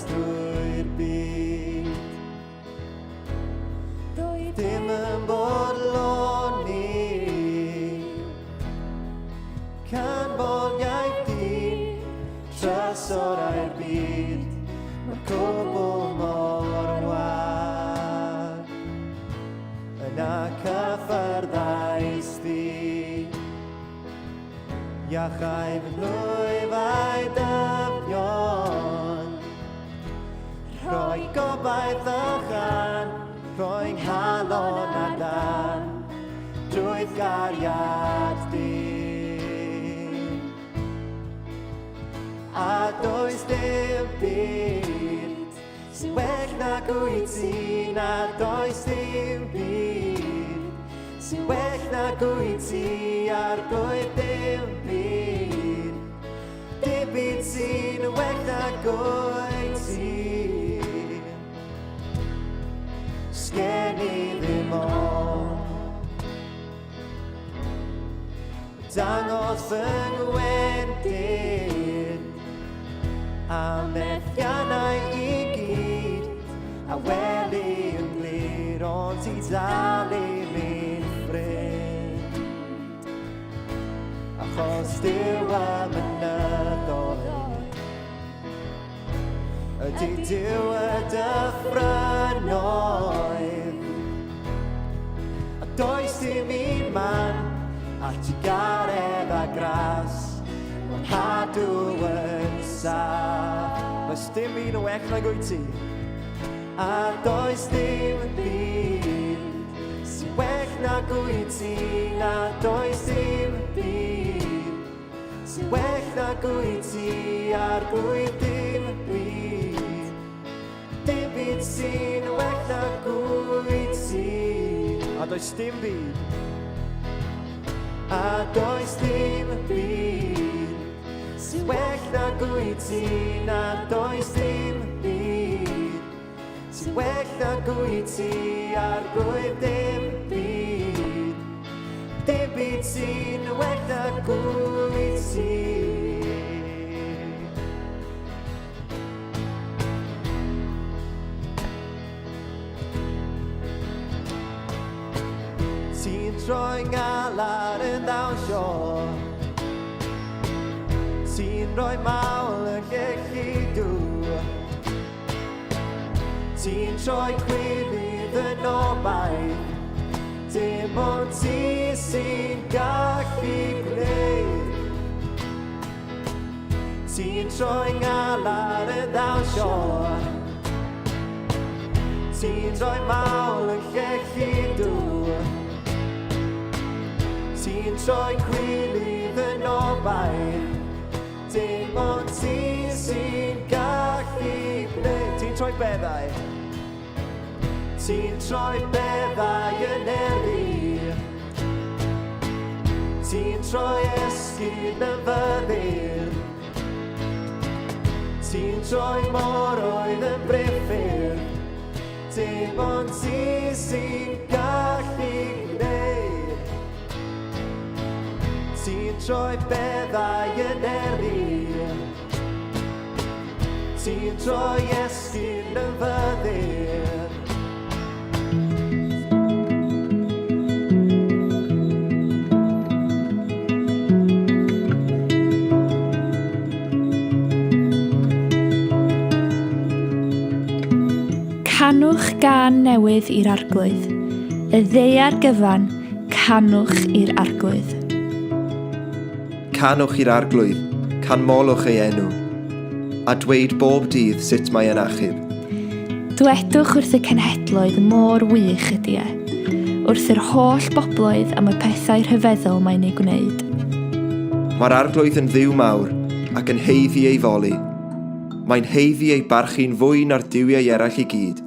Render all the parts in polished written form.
gwmpas drwy'r byd. Doedd dim yn bodloni Canmoliaeth dyn, trysorau'r byd, mae'r cwbl mor wag. Yna cyffyrddais di, iachau fy nwyfau dyfnion. Rhoi gobaith a chan, rhoi nghalon ar dan, drwy'th gariad di. A does dim byd sy'n well nag wyt ti, na does dim byd sy'n well nag wyt ti, arglwydd dim byd. Dim byd sy'n well nag wyt ti. Sgen i ddim ond Dangos fy ngwendid A methiannau i gyd A weli yn glir Ond ti dal i mi'n ffrind Achos Duw a mynyddoedd Ydy Duw y dyffrynnoedd A does dim un man All trugaredd a gras Mae'n hadw yn saff. Does dim un yn well nag wyt ti. A does dim byd sy'n well nag wyt ti, na does dim byd sy'n well nag wyt ti, arglwydd dim byd. Dim byd sy'n well nag wyt ti. A does dim byd. A does dim byd sy'n well nag wyt ti, na does dim byd sy'n well nag wyt ti, arglwydd dim byd. Dim byd sy'n well nag wyt ti. Ti'n troi ngalar yn ddawnsio Ti'n rhoi mawl yn lle lludw Ti'n troi cwilydd yn obaith Dim ond ti sy'n gallu gwneud Ti'n troi ngalar yn ddawnsio Ti'n troi mawl yn lle lludw Ti'n troi cwilydd yn obaith Dim ond ti sy'n gallu gwneud Ti'n troi beddau Ti'n troi beddau yn eri Ti'n troi esgyrn yn fyddin Ti'n troi moroedd yn briffyrdd Dim ond ti sy'n gallu gwneud Ti'n troi beddau yn eri Ti'n troi esgyrn yn fyddin Canwch gân newydd i'r Arglwydd, y ddaear gyfan, canwch i'r Arglwydd. Canwch i'r Arglwydd, canmolwch ei enw, a dweud bob dydd sut mae e'n achub. Dwedwch wrth y cenhedloedd mor wych ydy e, wrth yr holl bobloedd am y pethau rhyfeddol mae'n eu gwneud. Mae'r Arglwydd yn Dduw mawr ac yn haeddu ei foli. Mae'n haeddu ei barchu'n fwy na'r duwiau eraill i gyd.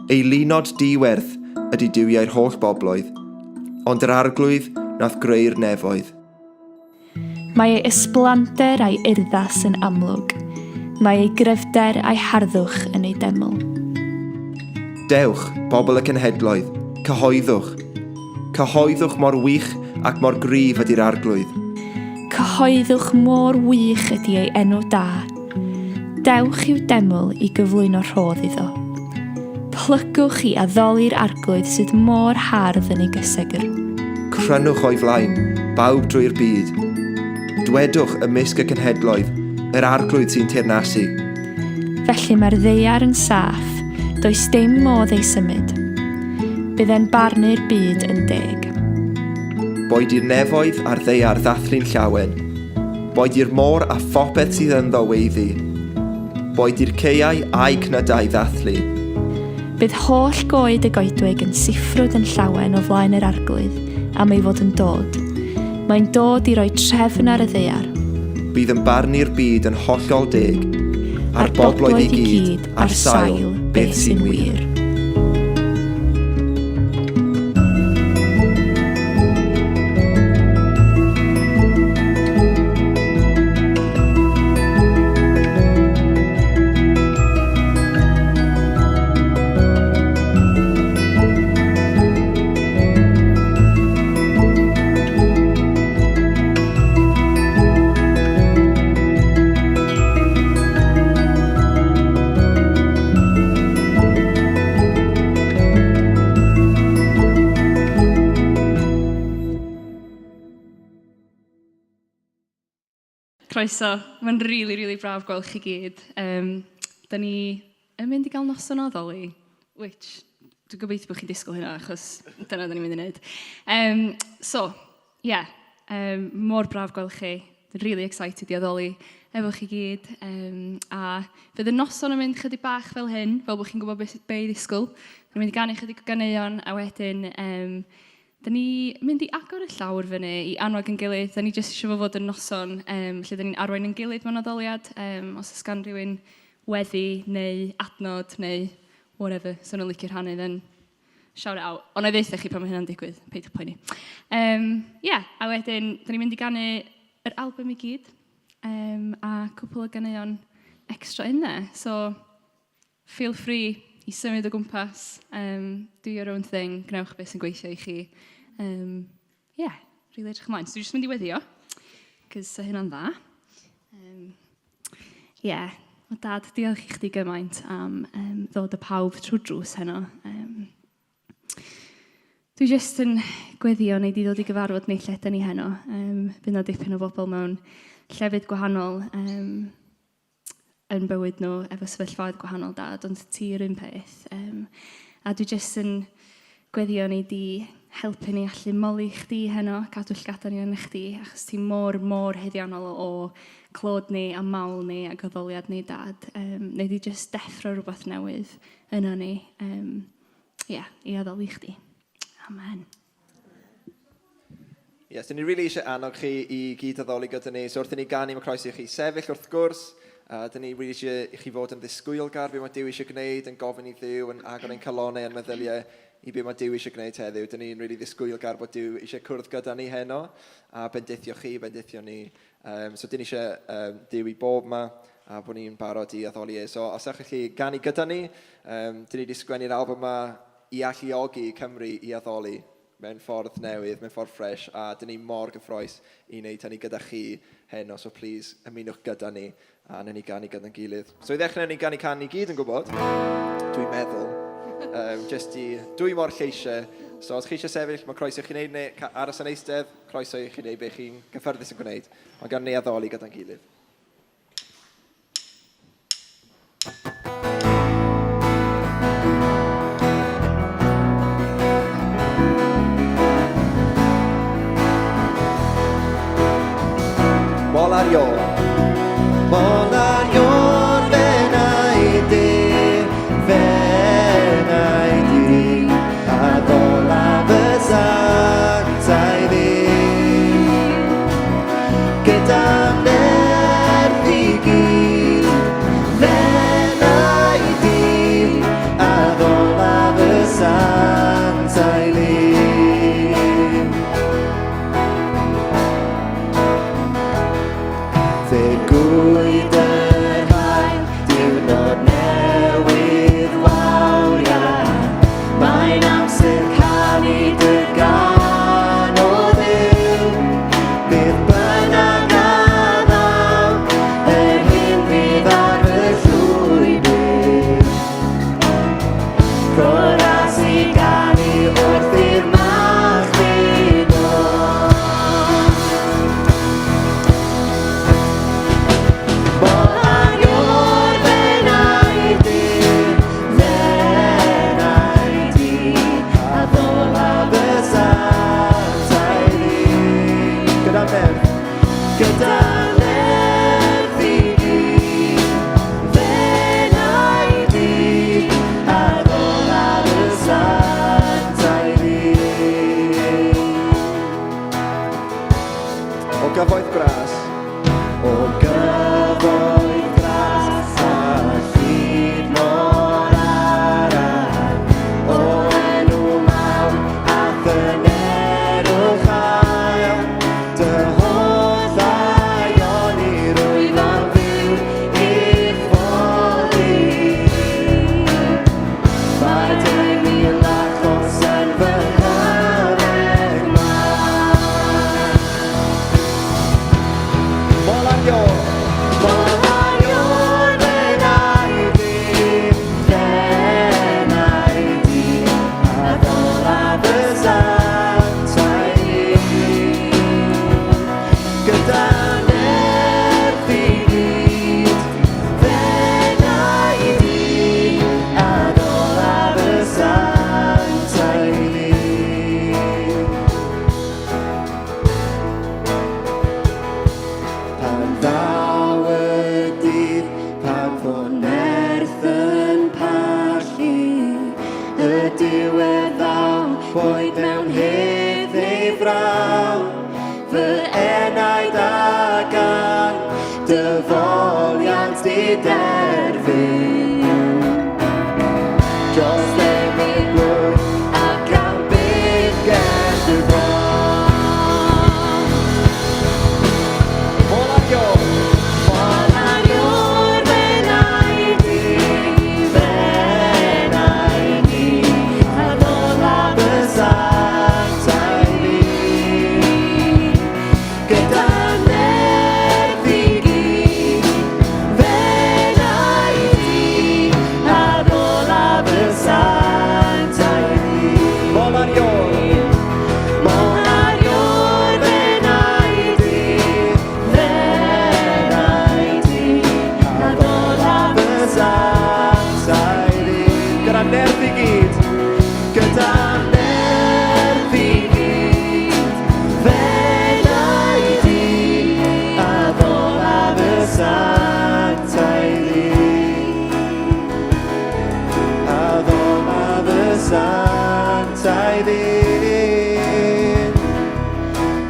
Ei lunod di-werth ydy duwiau'r holl bobloedd, ond yr Arglwydd nath greu'r nefoedd. Mae ei ysblander a'i urddas yn amlwg. Mae ei gryfder a'i harddwch yn ei deml. Dewch, bobl y cenhedloedd, cyhoeddwch. Cyhoeddwch mor wych ac mor gryf ydy'r Arglwydd. Cyhoeddwch mor wych ydy ei enw da. Dewch i'w deml i gyflwyno rhodd iddo. Plygwch i addoli'r Arglwydd sydd mor hardd yn ei gysegr. Crynwch o'i flaen, bawb drwy'r byd. Dwedwch ymysg y cenhedloedd, yr Arglwydd sy'n teyrnasu. Felly mae'r ddaear yn saff, does dim modd ei symud. Bydd e'n barnu'r byd yn deg. Boed i'r nefoedd a'r ddaear ddathlu'n llawen. Boed i'r môr a phopeth sydd ynddo weiddi. Boed i'r caeau a'u cnydau ddathlu. Bydd holl goed y goedwig yn siffrwd yn llawen o flaen yr Arglwydd am ei fod yn dod. Mae'n dod i roi trefn ar y ddaear. Bydd yn barnu'r byd yn hollol deg, a'r bobloedd i gyd ar sail beth sy'n wir. Croeso. Mae'n rili, really, really braf gweld chi gyd. Um, da ni yn mynd i gael noson o addoli, which dwi'n gobeithio bod chi'n disgwyl hynna, achos dyna da ni'n mynd i wneud. Um, so, ie, yeah, um, mor braf gweld chi. Dwi'n really excited i addoli efo chi gyd. Um, a fydd y noson yn mynd chydig bach fel hyn, fel bod chi'n gwybod beth be i ddisgwyl. Dwi'n mynd i ganu chydig o ganeuon, a wedyn um, Da ni mynd i agor y llawr fyny i annog yn gilydd. Da ni jyst eisiau fo fod yn noson um, lle da ni'n arwain yn gilydd mewn addoliad. Um, os oes gan rhywun weddi neu adnod neu whatever, so nhw'n licio rhannu, then shout it out. Ond na i ddeutha chi pan mae hynna'n digwydd, peidiwch poeni. Um, yeah, a wedyn, da ni'n mynd i ganu yr album i gyd um, a cwpl o ganeuon extra in there. So, Feel free i symud o gwmpas, um, do your own thing, gwnewch beth sy'n gweithio i chi. Um, yeah, really edrych ymlaen. So dwi'n just mynd i weddio, cos sa hynna'n dda. Um, yeah, o dad, diolch i chdi gymaint am um, ddod y pawb trwy drws heno. Um, dwi jyst yn gweddio neu di ddod i gyfarfod ni lle ni heno. Um, bydd na dipyn o bobl mewn llefydd gwahanol. Um, yn bywyd nhw efo sefyllfaoedd gwahanol dad, ond ti yr un peth. Um, a dwi jyst yn gweddio ni di helpu ni allu moli chdi heno, cadw llgada ni yn chdi, achos ti mor, mor heddiannol o clod ni a mawl ni a goddoliad ni dad. Um, neu di jyst deffro rhywbeth newydd yna ni. Um, yeah, i addoli chdi. Amen. Yes, dyn ni really eisiau annog chi i gyd addoli gyda ni. So wrth i ni ganu, mae croeso i chi sefyll wrth gwrs. Dyn ni really eisiau i chi fod yn ddisgwylgar be mae Duw eisiau gwneud, yn gofyn i Dduw, yn agor ein calonau a'n meddyliau i be mae Duw eisiau gwneud heddiw. Dyn ni'n really ddisgwylgar bod Duw eisiau cwrdd gyda ni heno a bendithio chi, bendithio ni. Um, so dyn ni eisiau um, Duw i bob ma a bod ni'n barod i addoli e. So os ydych chi ganu gyda ni, um, dyn ni wedi sgwennu'r album yma i alluogi Cymru i addoli mewn ffordd newydd, mewn ffordd ffres, a dyn ni mor gyffroes i wneud hynny gyda chi heno, so please ymunwch gyda ni, a wnawn ni ganu gyda'n gilydd. So i ddechrau, wnawn ni ganu can ni gyd yn gwybod, dwi'n meddwl, um, just i dwy mor lleisiau. So os chi eisiau sefyll, mae croeso i chi wneud, neu aros yn eistedd, croeso i chi wneud beth chi'n gyffyrddus yn gwneud. Ond gan ni addoli gyda'n gilydd. Mol ar Iôn. Mol ar Iôn fe wna di, fe wna di, a ddola fy sanctaidd i. Gyda Gyda nerth. Gyda nerth i gyd, fe'na i di, a ddola y santau di. O gyfoeth gras, o gyfoeth gras a hyd mor araf, o enw mawr a thynerwch hael, dy holl aioni rwyf am fyw i'ch foli. Mae 10,000 achos yn fy nghyfeg mawr. Mol ar iôr, mol ar iôr, fe'na i di, fe'na i di, a ddola fy santau di. Gyda nerth i gyd, fe'na i di, a ddola fy santau di. Pan ddaw y dydd, pan fo nerth yn pallu, y diwedd ddaw, boed mewn hedd neu fraw, fy enaid a gan dy foliant diderfyn. Dros emyn blwydd ac am byth ger dy fron. Mol ar iôr, mol ar iôr, fe'na i di, fe'na i di, a ddola fy santau di. Gyda nerth i gyd, fe'na i di, a ddola fy santau di. Mol ar iôr, mol ar iôr, fe'na i di, fe'na i di, a ddola fy santau di. Gyda nerth i gyd, gyda nerth i gyd, fe'na i di, a ddola fy santau di. A ddola fy santau di.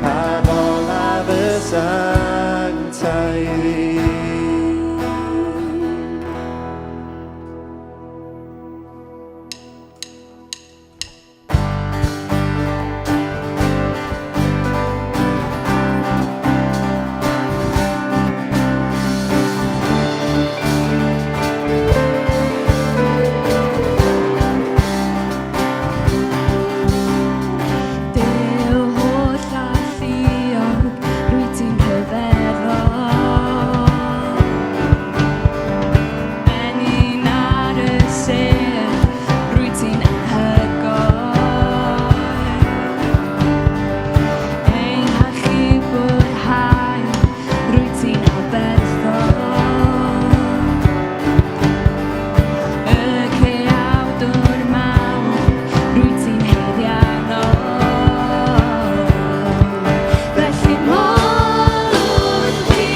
A ddola fy santau di. Duw holl alluog, rwyt ti'n rhyfeddol. Enyn ar y sêr, rwyt ti'n anhygoel. Ein hachubwr hael, rwyt ti'n aberthol. Y Creawdwr mawr, rwyt ti'n haeddiannol. Felly molwn di,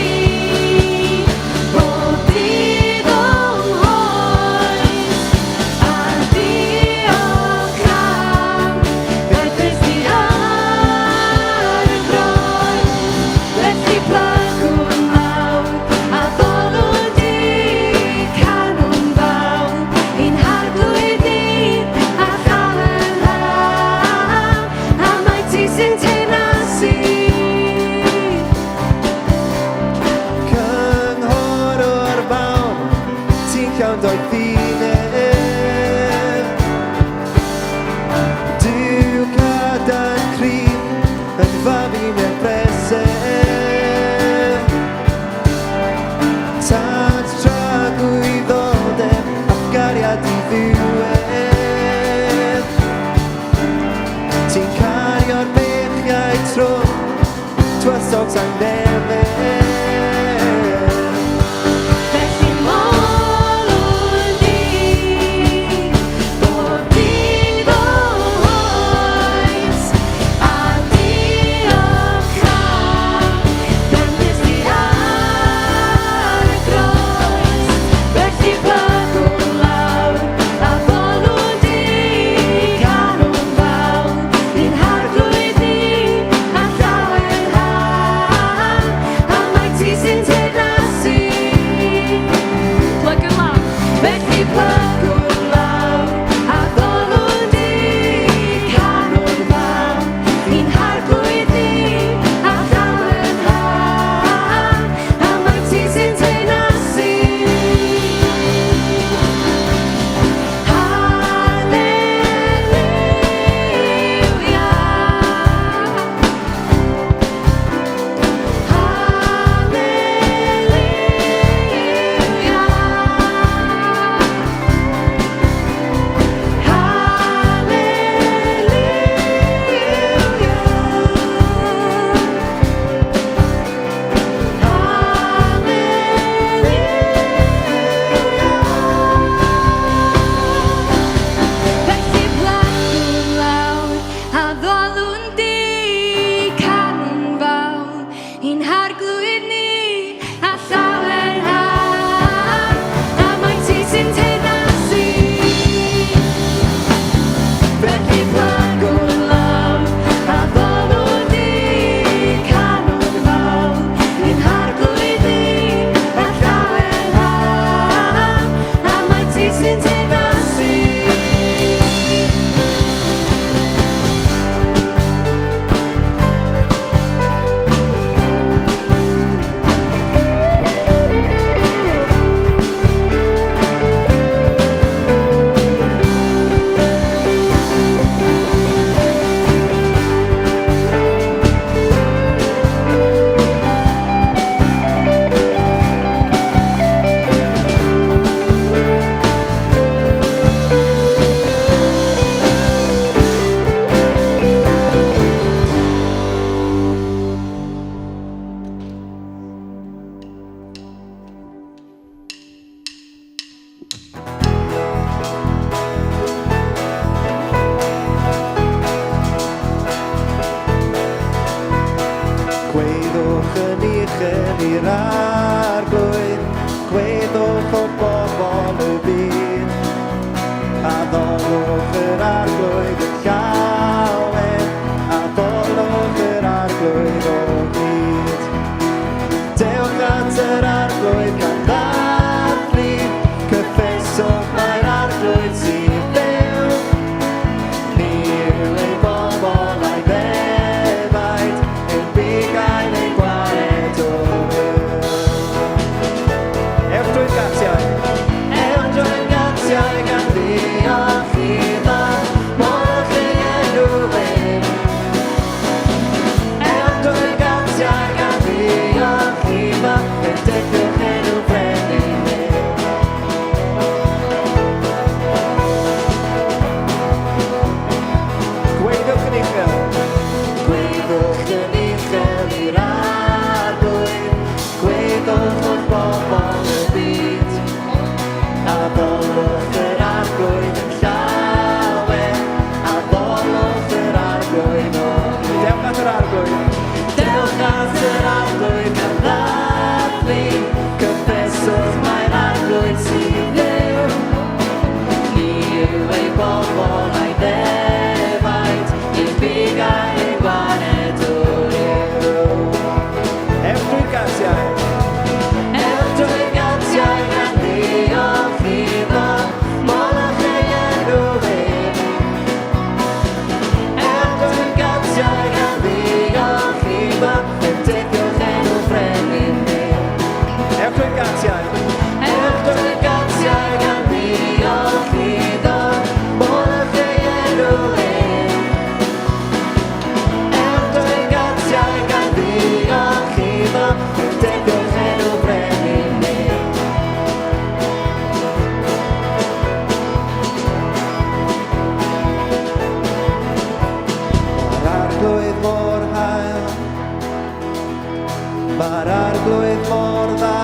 bob dydd o'm hoes, a diolch am beth di ar y groes. Felly plygwn lawr a addolwn di, canwn fawl i'n Harglwydd ni, a chael am mai ti sy'n teyrnasu. Cynghorwr mawr, ti'n llawn doethineb. Duw cadarn cryf, yn fab i mewn preseb. Tad tragwyddoldeb a gariad diddiwedd. Ti'n cario'r beichiau trwm, tywysog tangnefedd. Felly molwn di, bob dydd o'm hoes, a diolch am uchel i'r arglwydd, gweddwch o bobl y byd. Addolwch yr arglwydd yn llawen, addolwch yr arglwydd o hyd. Dewch at yr arglwydd gan ddathlu, cyffeswch mai'r arglwydd sydd Dduw. Ni yw ei bobl a'i ddefaid, ein bugail ein gwared o fyw. Ewch drwy'r gatiau. Ewch drwy'r gatiau gan ddiolch iddo, molwch ei enw ef. Ewch drwy'r gatiau gan ddiolch iddo, bendithiwch enw brenin ef. Gweiddiwch yn uchel. Gweiddiwch yn uchel i'r arglwydd, gweiddiwch wrth bobl y byd. Addolwch yr arglwydd yn llawen, addolwch yr arglwydd o hyd. Dewch at yr arglwydd. Dewch at yr arglwydd gan ddathlu, cyffeswch mai'r arglwydd sydd Dduw. Ni yw ei bobl a'i ddefaid, ein bugail ein gwaredwr yw. Ewch drwy'r gatiau. Ewch drwy'r gatiau gan ddiolch iddo, molwch ei enw ef. Ewch drwy'r gatiau gan ddiolch iddo, bendithiwch enw frenin ef. Ewch drwy'r gatiau. Ewch drwy'r gatiau gan ddiolch iddo, molwch ei enw ef. Ewch drwy'r gatiau gan ddiolch iddo, bendithiwch enw brenin ef. Mae'r arglwydd mor hael, mae'r arglwydd mor dda,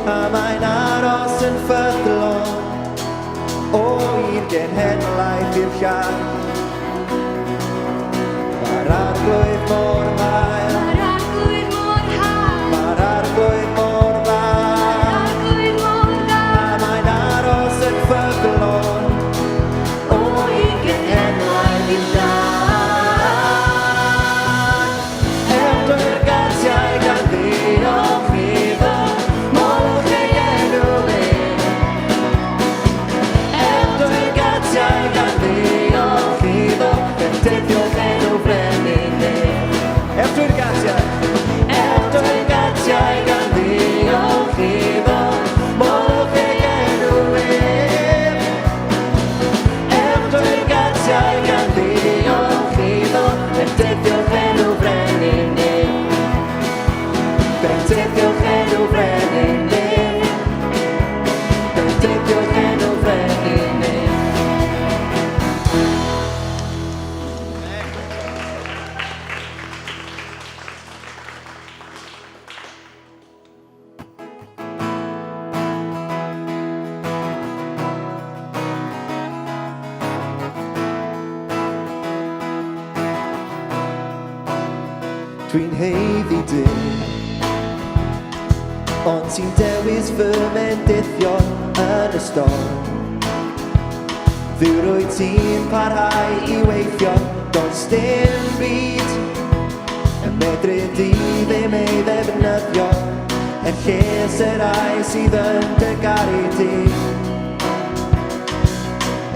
a mae'n aros yn ffyddlon o un genhedlaeth i'r llall. Mae'r arglwydd mor hael, Mae'r arglwydd mor hael, mae'r arglwydd mor dda, mae'r arglwydd mor dda, a mae'n aros yn ffyddlon o un genhedlaeth i'r llall. Ewch drwy'r gatiau gan ddiolch iddo, molwch ei enw ef. Ewch drwy'r gatiau gan ddiolch iddo, bendithiwch enw brenin ef. Ewch drwy'r gatiau. Ewch drwy'r gatiau gan ddiolch iddo, molwch ei enw ef. Ewch drwy'r gatiau gan ddiolch iddo, bendithiwch enw brenin ef. Bendithiwch enw brenin ef. Bendithiwch enw brenin ef. Dwi'n haeddu dim, ond ti'n dewis fy mendithio yn y storm. Dduw rwyt ti'n parhau i weithio, does dim byd yn medru di ddim ei ddefnyddio er lles y rhai sydd yn dy garu di.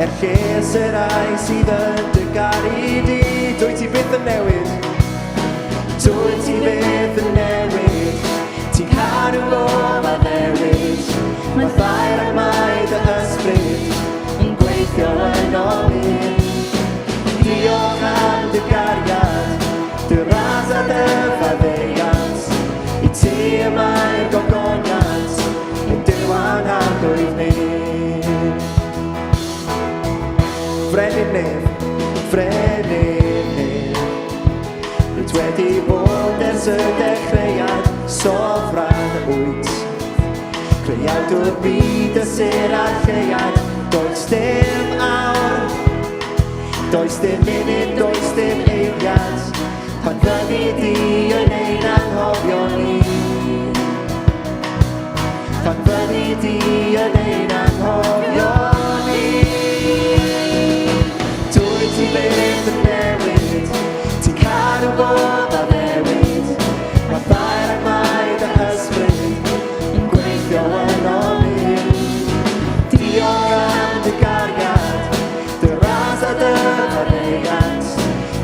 Er lles y rhai sydd yn dy garu di. Dwyt ti byth yn newid. Dwyt ti byth yn newid. Ti'n cadw o addewid. Mae ffair ac mae dy ysbryd yn gweithio yn ôl un. Diolch am dy gariad, dy ras a dy faddeuant. I ti y mae'r gogoniant, yn Duw a'n harglwydd ni. Frenin nef, frenin nef, rwyt wedi bod ers y dechreuad, sofran wyt. Creawdwr byd y sêr a'r lleuad, does dim awr, does dim munud, does dim eiliad. Pan fyddi di yn ein anghofio ni. Pan fyddi di yn ein anghofio ni. Dwyt ti byth yn newid, ti'n cadw bob addewid. Mae ffair ac mae dy ysbryd yn gweithio ynom ni. Diolch am dy gariad, dy ras a dy faddeuant.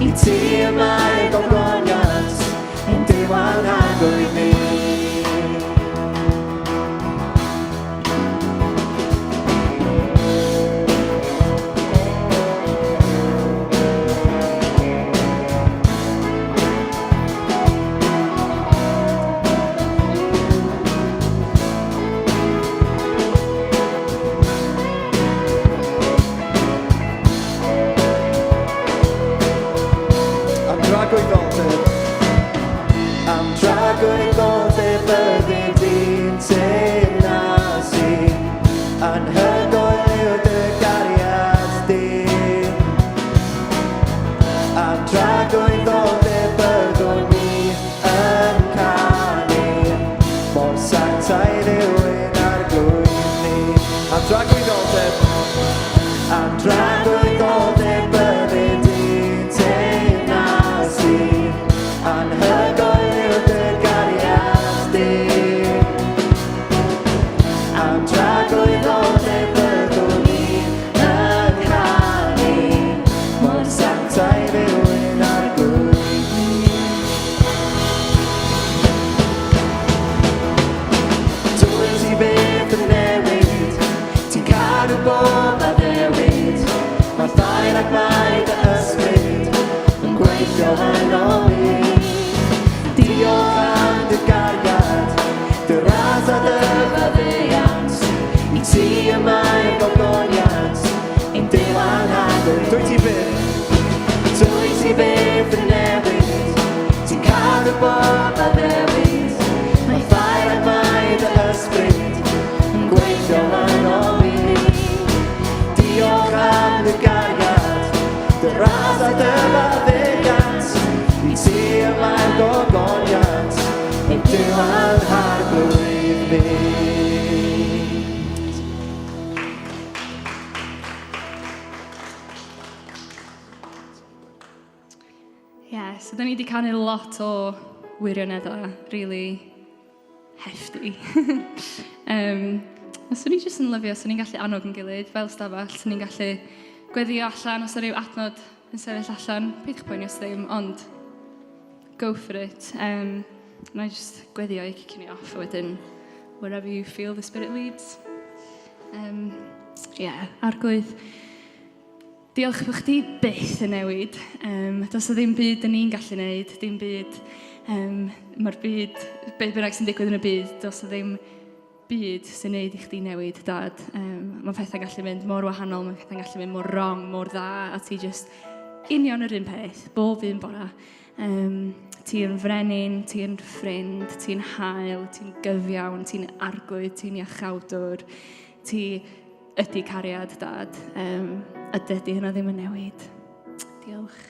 I ti y mae gogoniant, ein Duw a'n Harglwydd ni. Am dragwyddoldeb, am dragwyddoldeb byddi di'n teyrnasu, anhygoel yw dy gariad di. Am dragwyddoldeb byddwn ni yn canu, mor sanctaidd yw ein Arglwydd ni. Am dragwyddoldeb, am dragwyddoldeb byddi di'n teyrnasu, anhygoel yw dy gariad di. Am dragwyddoldeb byddwn ni yn canu, mor sanctaidd yw ein Arglwydd ni. Dwyt ti byth yn newid, ti'n cadw bob addewid. Mae'r ffair ac mae dy ysbryd yn gweithio ynom ni. Diolch am dy gariad, dy ras a dy faddeuant. I ti y mae gogoniant, ein Duw a'n Harglwydd. Dwyt ti byth, dwyt ti byth yn newid, ti'n cadw bob addewid. Mae ffair ac mae dy ysbryd yn gweithio ynom ni. Diolch am dy gariad, dy ras a dy faddeuant. I ti y mae'r gogoniant, ein Duw a'n Harglwydd ni. Ie, so da ni wedi canu lot o wirioneddau, really hefty. A swn i jyst yn lyfio, swn i'n gallu annog yn gilydd fel stafell, swn i'n gallu gweddio allan os yna rhyw adnod yn sefyll allan, peidiwch poeni os ddim, ond go for it. Na i jyst gweddio i cicio ni off, a wedyn wherever you feel the Spirit leads. Yeah, Arglwydd, diolch bod chdi byth yn newid. Does 'na ddim byd 'dyn ni'n gallu neud, dim byd. Mae'r byd, be bynnag sy'n digwydd yn y byd, does 'na ddim byd sy'n neud i chdi newid, Dad. Mae pethau'n gallu mynd mor wahanol, mae pethau'n gallu mynd mor wrong, mor dda, a ti just union yr un peth, bob un bora. Ti yn frenin, ti yn ffrind, ti'n hael, ti'n gyfiawn, ti'n arglwydd, ti'n iachawdwr, ti ydy cariad, Dad. A dydy hynna ddim yn newid. Diolch.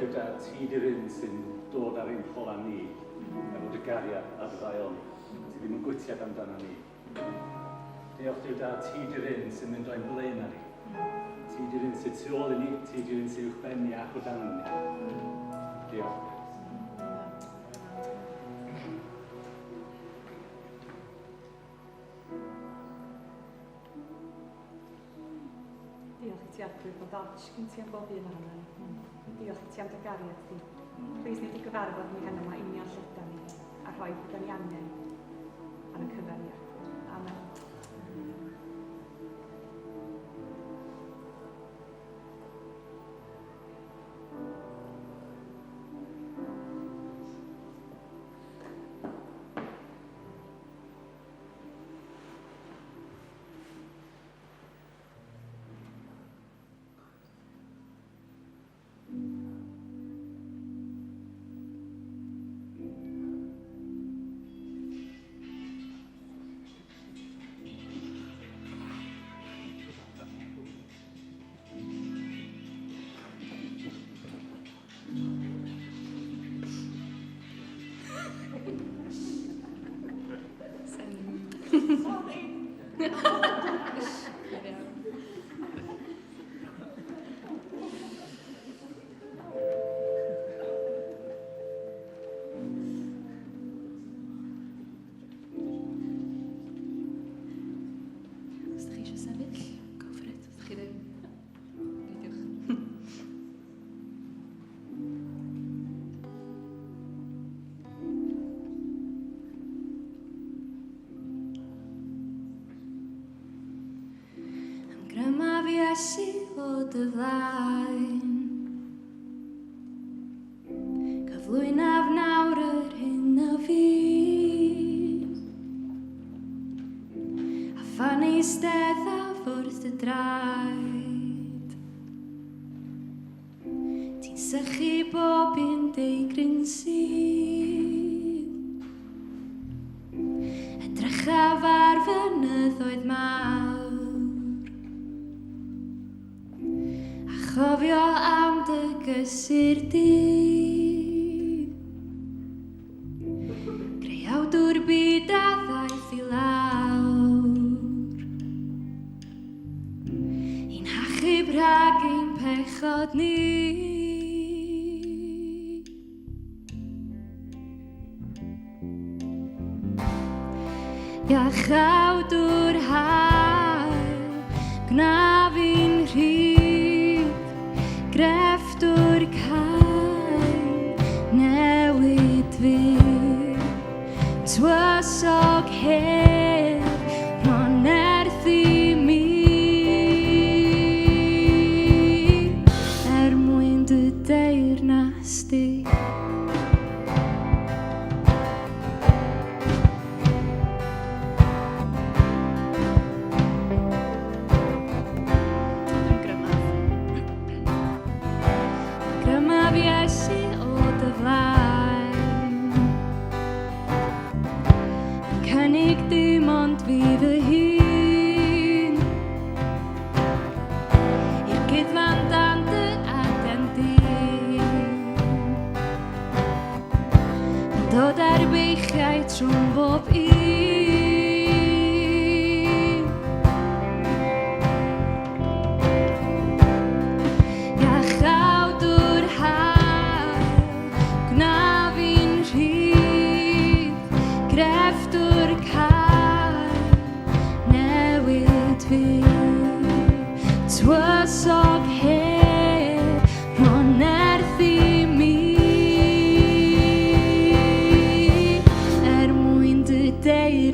Duw Dad, ti di'r un sy'n dod ar ein hola ni, efo dy gariad a dy ddaioni. Ti ddim yn gwytiad amdano ni. Diolch Duw Dad, ti di'r un sy'n mynd o'n blaen ni. Ti di'r un sy'n tu ôl i ni, ti di'r un sy'n uwchben ni ac o dan ni. Diolch. Diolch i ti Arglwydd bod ots gen ti am bob un ohono ni. Diolch i ti am dy gariad di. Plîs nei di gyfarfod ni heno 'ma union lle ydan ni a rhoi be 'dan ni angen ar y cyfer ni Arglwydd. Amen. Sorry. Os ydych chi eisiau sefyll, go for it. Os ydych chi ddim, peidiwch. Ymgrymaf Iesu o dy flaen. Cyflwynaf nawr yr hyn a fi. A phan eisteddaf wrth dy draed, Ti'n sychu bob un deigryn sydd. Edrychaf ar fynyddoedd mawr A chofio am dy gysur di. Creawdwr byd a ddaeth i lawr I'n hachub rhag ein pechod ni. Iachawdwr hael, gwna fi'n rhydd, grefftwr cael, newid fi. Tywysog hedd, rho nerth i mi, er mwyn dy deyrnas di. Grymaf Iesu o dy flaen. Yn cynnig dim ond fi fy hun. I'r cuddfan dan dy aden di. Yn dod ar beichiau trwm bob un. Iachawdwr hael, gwna fi'n rhydd, grefftwr cael, newid fi. Tywysog hedd, rho nerth i mi, er mwyn dy deyrnas.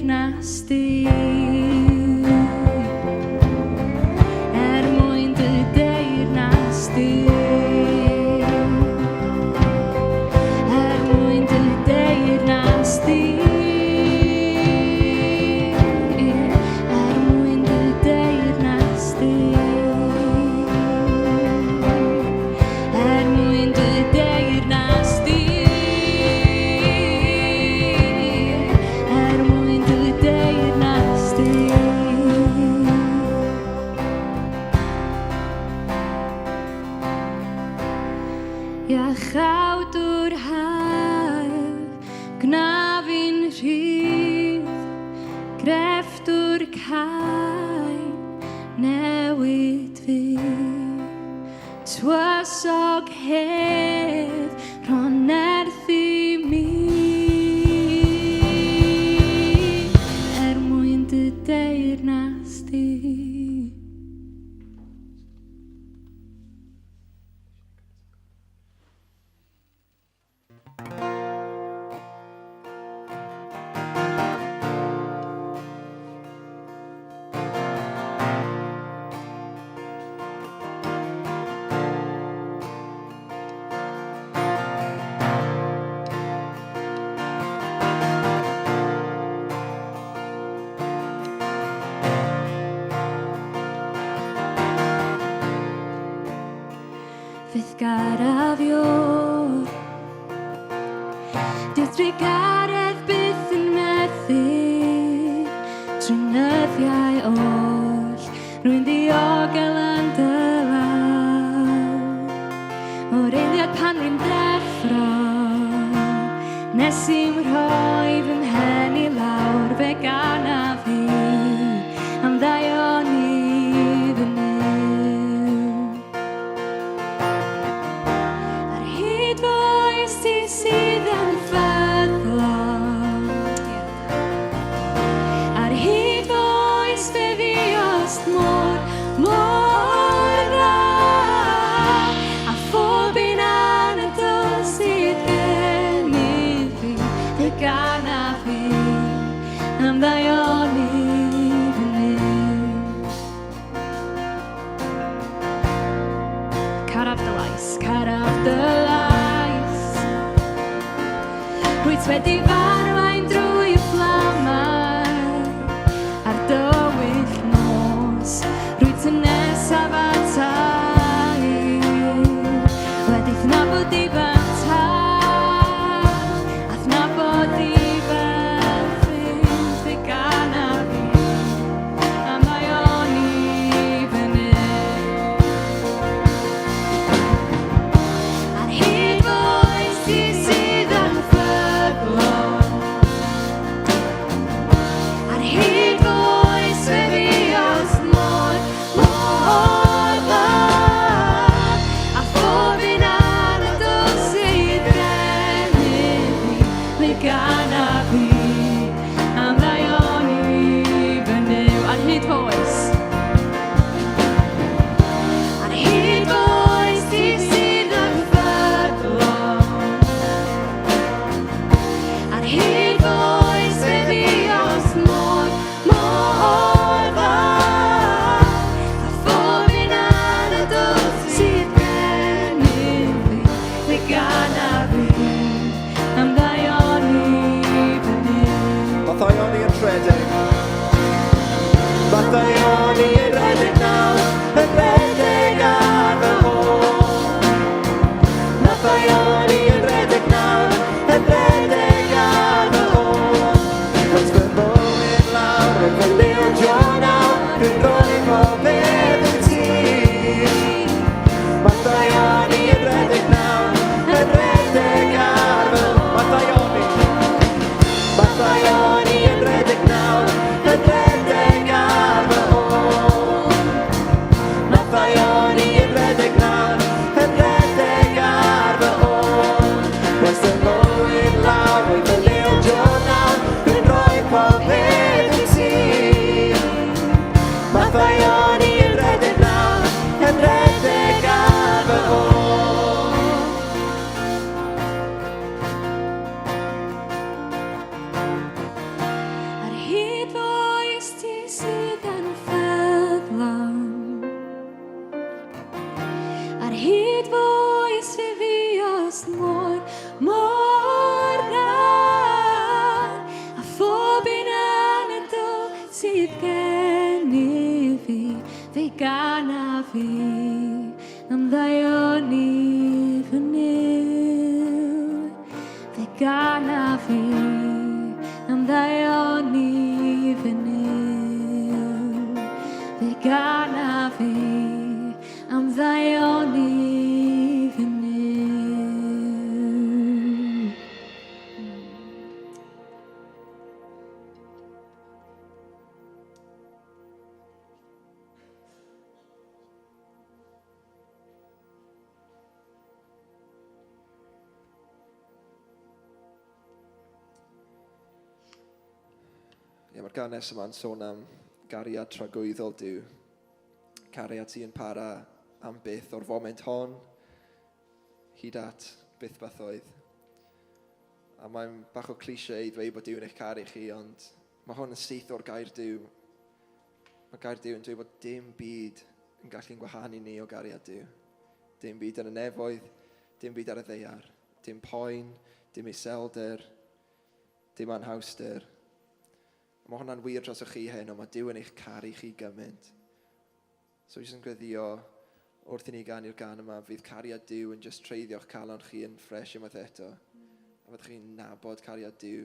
Iachawdwr hael, gwna fi'n rhydd, grefftwr cain, newid fi. Tywysog hedd, rho nerth i mi, er mwyn dy deyrnas di. Fydd garaf ior. Dyw trugaredd byth yn methu trwy nyddiau oll. Rwy'n ddiogel yn dy law. O'r eiliad pan rwy'n deffro, nes i'm rhoi fy mhen i lawr, fe ganaf fi am ddaioni fy Nuw. Ar hyd fy oes ti sydd yn ffyddlon. Ar hyd fy oes fe fuost mor, mor dda. A phob un anadl sydd gennyf fi, fe ganaf fi am ddaioni fy Nuw. Caraf dy lais, caraf dy lais. Rwyt wedi f'arwain drwy y fflamau a'r dywyll nos. Rwyt yn nesaf ata i. Wedi'th nabod i fy nhad, a'th nabod i fel ffrind, fe ganaf i. A mae o'n i fyny. Ar hyd fy oes ti sydd yn ffyddlon. Ar hyd fy oes fe fuost mor, mor dda. A phob un anadl sydd gennyf fi, mi ganaf fi am ddaioni fy Nuw. Ar hyd fy oes. Ar hyd fy oes ti sydd yn ffyddlon. Ar hyd fy oes fe fuost mor, mor dda. A phob un anadl sydd gennyf fi, fe ganaf fi am ddaioni fy Nuw. Mae ddaioni yn rhedeg. Mae ddaioni yn rhedeg nawr, yn rhedeg ar fy ôl. Mae ddaioni yn rhedeg nawr, yn rhedeg ar fy ôl. Rhoes fy mywyd lawr, rwy'n fy liwdio nawr, rwy'n rhoi pob peth i ti. Mae ddaioni yn rhedeg nawr, yn rhedeg ar fy ôl. Mae ddaioni. Mae ddaioni yn rhedeg nawr, yn rhedeg ar fy ôl. Mae ddaioni yn rhedeg nawr, yn rhedeg ar fy ôl. Rhoes fy mywyd lawr, rwy'n fy liwdio nawr, rwy'n rhoi pob peth i ti. Mae ddaioni yn rhedeg nawr, yn rhedeg ar fy ôl. Ar hyd fy oes ti sydd yn ffyddlon. Ar hyd fy oes fe fuost mor, mor dda. A phob un anadl sydd gennyf fi, fe ganaf fi am ddaioni fy Nuw. Fe ganaf fi am ddaioni fy Nuw. Fe ganaf fi am ddaioni fy Nuw. Ie, mae'r gan nesaf yma'n sôn am gariad tragwyddol Duw. Cariad sy'n para am byth o'r foment hon hyd at byth bythoedd. A mae'n bach o cliché i ddweud bod Duw yn eich caru chi, ond mae hwn yn syth o'r gair Duw. Mae gair Duw yn dweud bod dim byd yn gallu'n gwahanu ni o gariad Duw. Dim byd yn y nefoedd, dim byd ar y ddaear, dim poen, dim iselder, Dim anhawster. Mae hwnna'n wir drosoch chi heno, mae Duw yn eich caru chi gymaint. So jyst yn gweddio wrth i ni ganu'r gan yma, fydd cariad Duw yn just treiddio'ch calon chi yn ffres unwaith eto. A fyddwch chi'n nabod cariad Duw.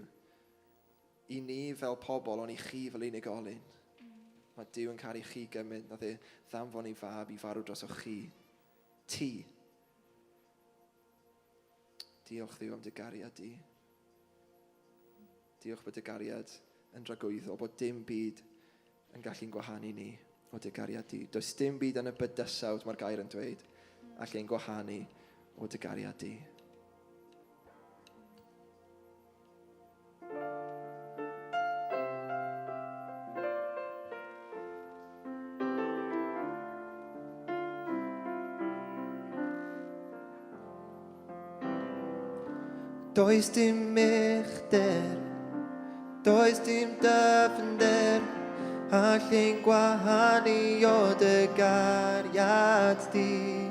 I ni fel pobl, ond i chi fel unigolyn. Mae Duw yn caru chi gymaint, nath e ddanfon ei fab i farw drosoch chi. Ti. Diolch Dduw am dy gariad di. Diolch bod dy gariad yn dragwyddol, bod dim byd yn gallu'n gwahanu ni o dy gariad di. Does dim byd yn y bydysawd, mae'r gair yn dweud, allu'n gwahanu o dy gariad di. Does dim uchder, does dim dyfnder, allu'n gwahanu o dy gariad di.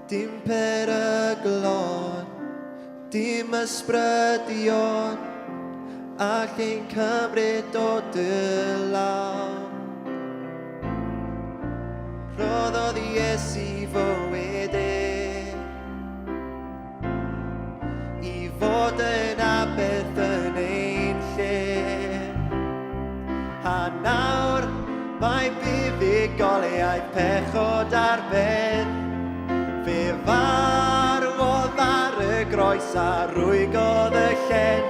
Dim peryglon, dim ysbrydion, allu'n cymryd o dy law. Rhoddodd Iesu fywyd e i fod yn aberth yn ein lle. A nawr mae buddugoliaeth pechod ar ben. Fe farwodd ar y groes a rwygodd y llen.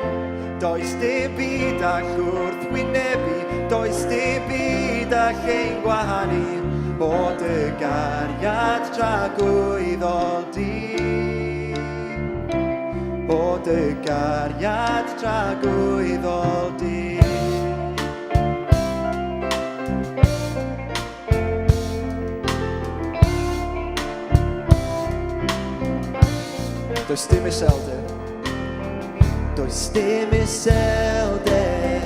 Does dim byd all wrthwynebu, does dim byd all ein gwahanu o dy gariad tragwyddol di. O dy gariad tragwyddol di. Does dim iselder. Does dim iselder.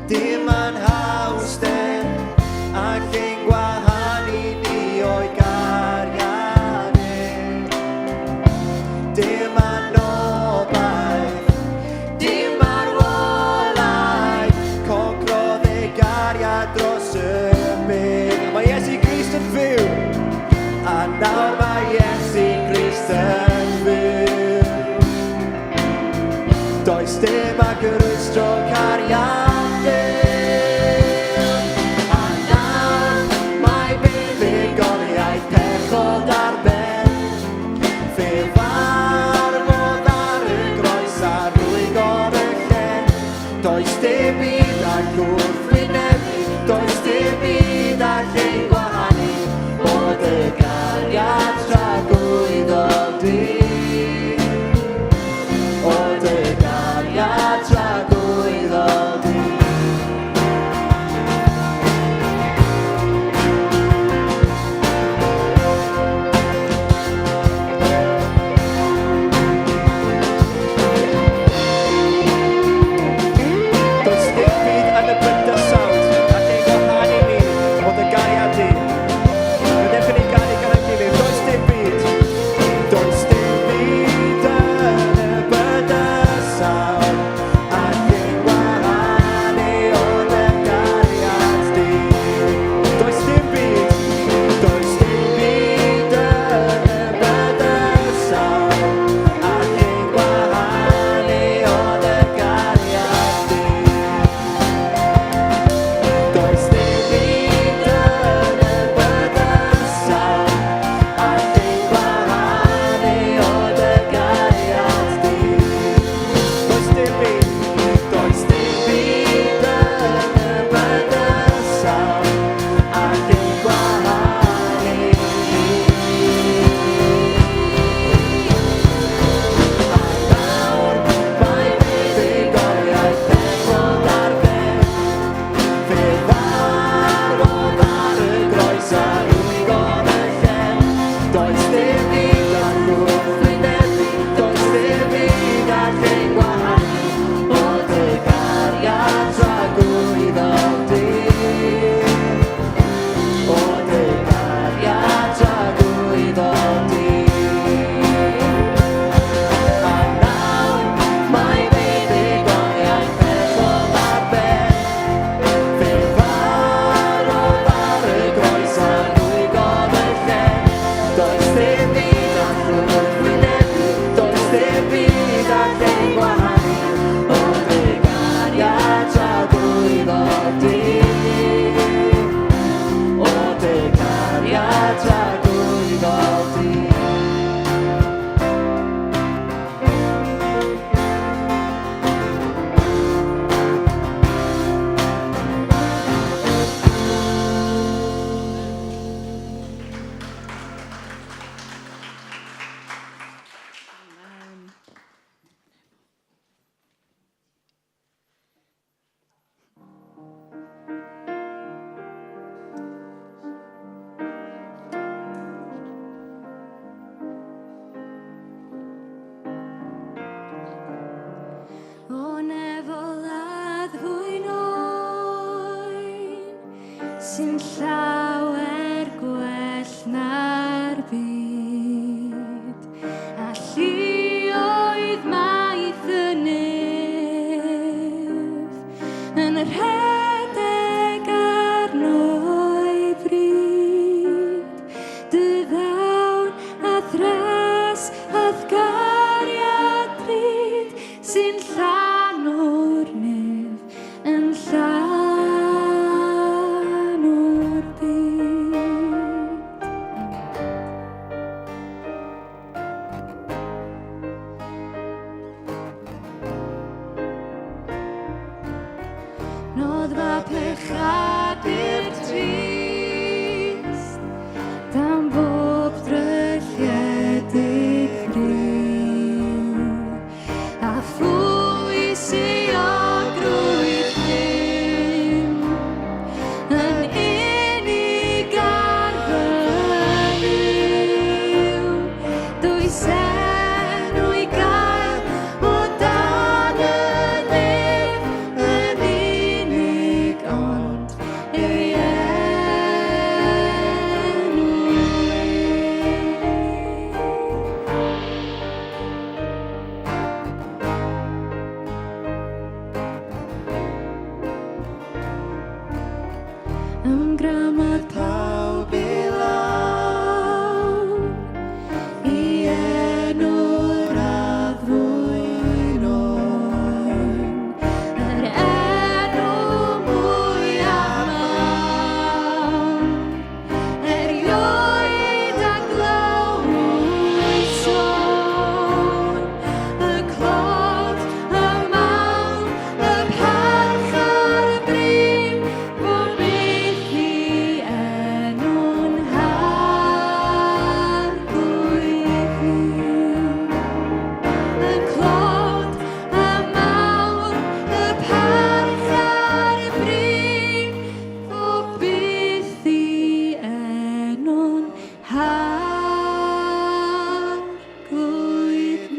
Dim anhawster. A lle'n gwahanu ni o'i gariad e. Dim anobaith. Dim marwolaeth. Concrodd ei gariad dros y byd. A mae Iesu Grist yn fyw. A nawr mae Iesu Grist yn fyw. Does dim ag rwystro cariad Duw. A nawr mae buddugoliaeth pechod ar ben. Fe farwodd ar y groes a rwygodd y llen. Does dim byd all gwrthwynebu, does dim byd all ein gwahanu o dy gariad tragwyddol di. O dy gariad tragwyddol di. dim byd all gwrthwynebu, does dim byd all ein gwahanu o dy gariad tragwyddol di. O dy gariad tragwyddol di. A nawr mae fuddugoliaeth bell o ar ben. Fe farwodd ar y groes a rwygodd y lle. Does dim byd all wrthwynebu, does dim byd all ein gwahanu o dy gariad tragwyddol di. O dy gariad tragwyddol di. O nefol addfwyn oen sy'n llawer gwell na'r byd a lluoedd maith y nef yn rhedeg arno'i bryd dy ddawn a'th ras a'th gariad drud sy'n llanw'r nef yn llanw'r byd. Noddfa pechadur trist, dan bob drylliedig briw, a phwy syogrwydd llym, yn unig ar fy Nuw. Does enw i gael o dan y nef yn unig ond ei enw ef. Ymgrymodd pawb i lawr i enw'r addfwyn oen, yr enw mwyaf mawr, erioed a glywyd sôn, y clod, y mawl, y parch a'r bri, fo byth i enw'n harglwydd ni. Y clod, y mawl, y parch a'r bri, fo byth i enw'n harglwydd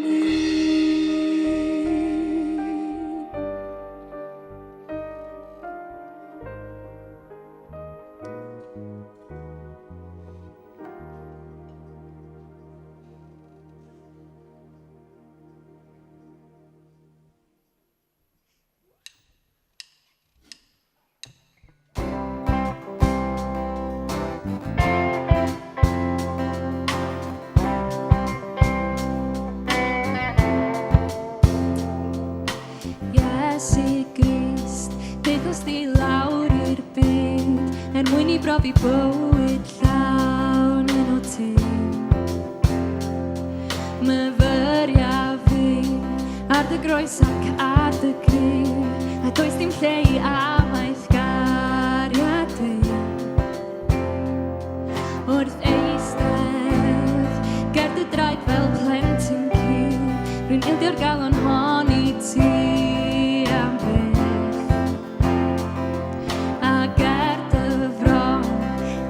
ni. Iesu Grist, daethost di lawr i'r byd er mwyn i brofi bywyd llawn yn o ti. Myfyria fi ar dy groes ac ar dy grug, a does dim lle i amaeth gariad di. Wrth eistedd ger dy draed fel plentyn cul, rwy'n ildio'r galon hon i ti am byth. A ger dy fron,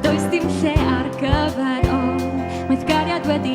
does dim lle ar gyfer on, mae'th gariad wedi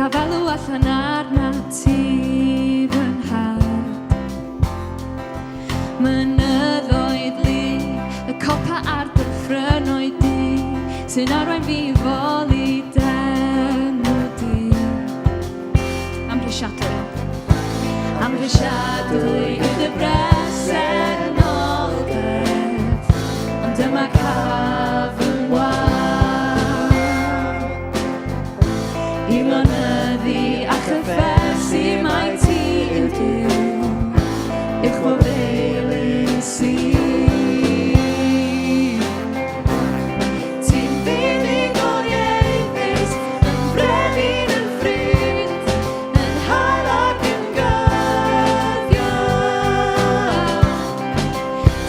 Caf elw allan arna ti fy nhad. Mynyddoedd lu, y copa a'r dyffrynnoedd du, sy'n arwain fi i foli d'enw di. Amhrisiadwy. Amhrisiadwy yw dy bresenoldeb, ond dyma caf fy ngwâl. I lonyddu a chyffesu mai ti yw Duw, uwch bob eilun sydd. Ti'n fuddugoliaethus, yn frenin yn ffrind, yn hael ac yn gyfiawn.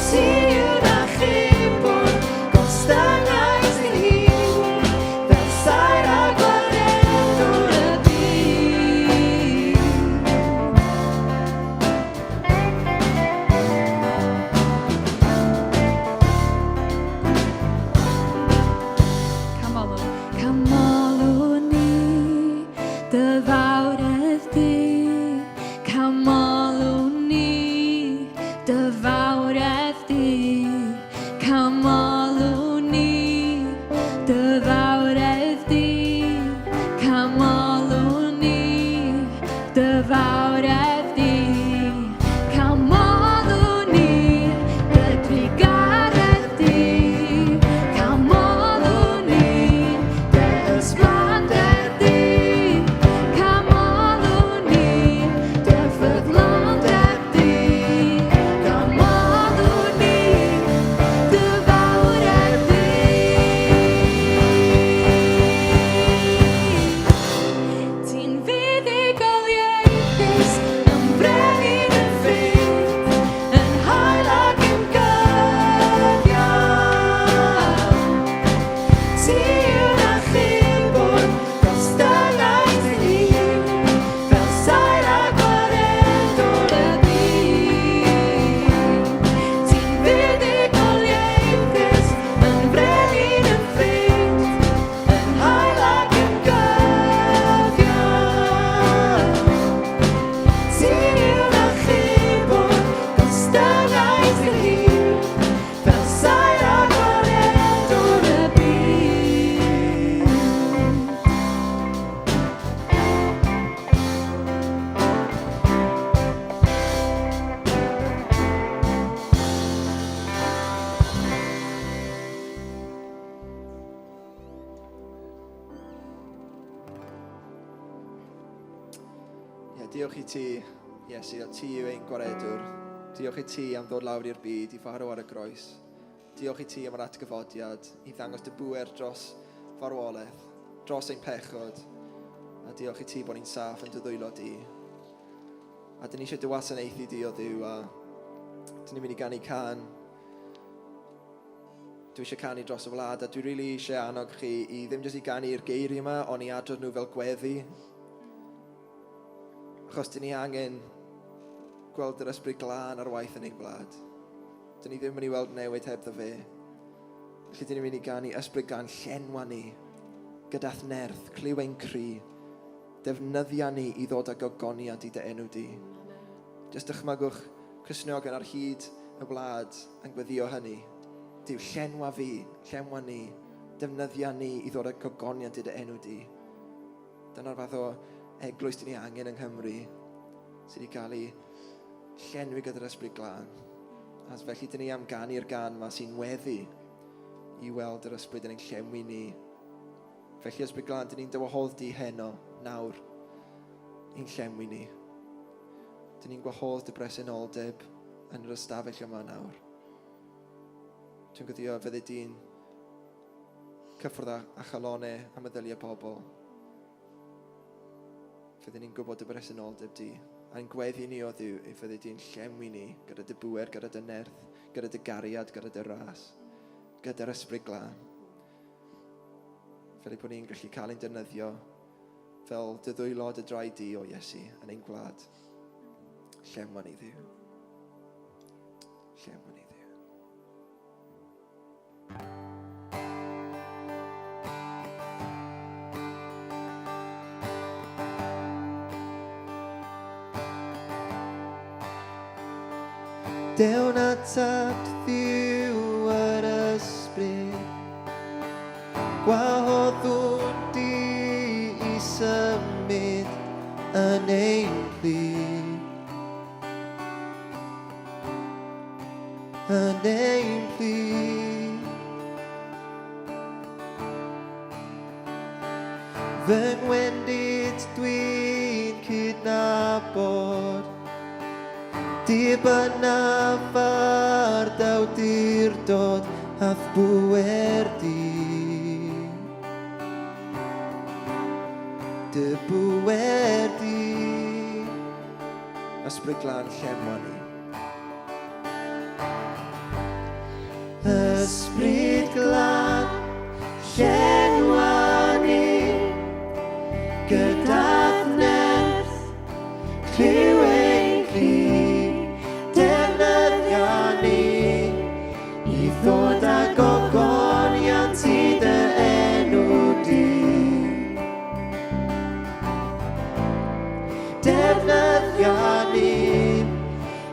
Ti yw'r achubwr, gostyngais i'n hun, fel saer a gwaredwr y byd. Camolwn. Camolwn ni, dy fawredd di. Camolwn ni, dy fawredd di. Camolwn ni, dy fawredd di. Camolwn ni, dy fawredd di. Camolwn ni, dy drugaredd di. Camolwn ni, dy ysblander di. Camolwn ni, dy ffyddlondeb di. Camolwn ni, dy fawredd di. Ti'n fuddugoliaethus, yn brenin yn ffrind, yn hael ac yn gyfiawn. Ti yw'r achubwr dros dy laid dy hun, fel saer a gwaredwr y byd. Ti'n fuddugoliaethus, yn frenin yn ffrind, yn hael ac yn gyfiawn. Ti yw'r achubwr dros dy laid dy hun, fel saer a gwaredwr y byd. Ie, diolch i ti, Iesu, a ti yw ein gwaredwr. Diolch i ti am ddod lawr i'r byd i farw ar y groes. Diolch i ti am yr atgyfodiad, i ddangos dy bŵer dros farwolaeth, dros ein pechod. A diolch i ti bod ni'n saff yn dy ddwylo di. A dyn ni eisiau dy wasanaethu di o Dduw, a dyn ni'n mynd i ganu cân. Dwi eisiau canu dros y wlad, a dwi rili really eisiau annog chi i ddim jyst i ganu'r geiriau yma, ond i adrodd nhw fel gweddi. Achos dyn ni angen gweld yr ysbryd glân ar waith yn ein gwlad. Dyn ni ddim yn mynd i weld newid heb ddo fe. Felly dyn ni'n mynd i ganu ysbryd glân llenwa ni, gyda'th nerth, clyw ein cri. Defnyddia ni i ddod â gogoniant i dy enw di. Jyst dychmygwch Cristnogion ar hyd y wlad yn gweddio hynny. Duw, llenwa fi, llenwa ni, defnyddia ni i ddod â gogoniant i dy enw di. Dyna'r fath o eglwys dyn ni angen yng Nghymru, sydd wedi cael ei llenwi gyda'r Ysbryd Glân. A felly dyn ni am ganu'r gan ma sy'n weddi i weld yr Ysbryd yn ein llenwi ni. Felly, Ysbryd Glân, dyn ni'n dy wahodd di heno, nawr, i'n llenwi ni. Dyn ni'n gwahodd dy bresenoldeb yn yr ystafell yma nawr. Dwi'n gweddio fyddi di'n cyffwrdd â, â chalonau a meddyliau pobl. Fydden ni'n gwybod dy bresenoldeb di. A'n gweddi ni o Dduw, ei fyddi di'n llenwi ni gyda dy bŵer, gyda dy nerth, gyda dy gariad, gyda dy ras, gyda'r ysbryd glân. Fel ei bod ni'n gallu cael ein defnyddio fel dy ddwylo dy draed di o Iesu yn ein gwlad. Llenwa ni Dduw. Llenwa ni Dduw. Dewn atat Dduw yr Ysbryd, Gwahoddwn di i symud yn ein plith. Yn ein plith. Fy ngwendid dwi'n cydnabod Dibynnaf ar d'awdurdod a'th bŵer di. Dy bŵer di. Ysbryd Glân, llenwa ni. Ysbryd Glân, llenwa ni gyda nerth, clyw ein cri, defnyddia ni i ddod â gogoniant i dy enw di. Defnyddia ni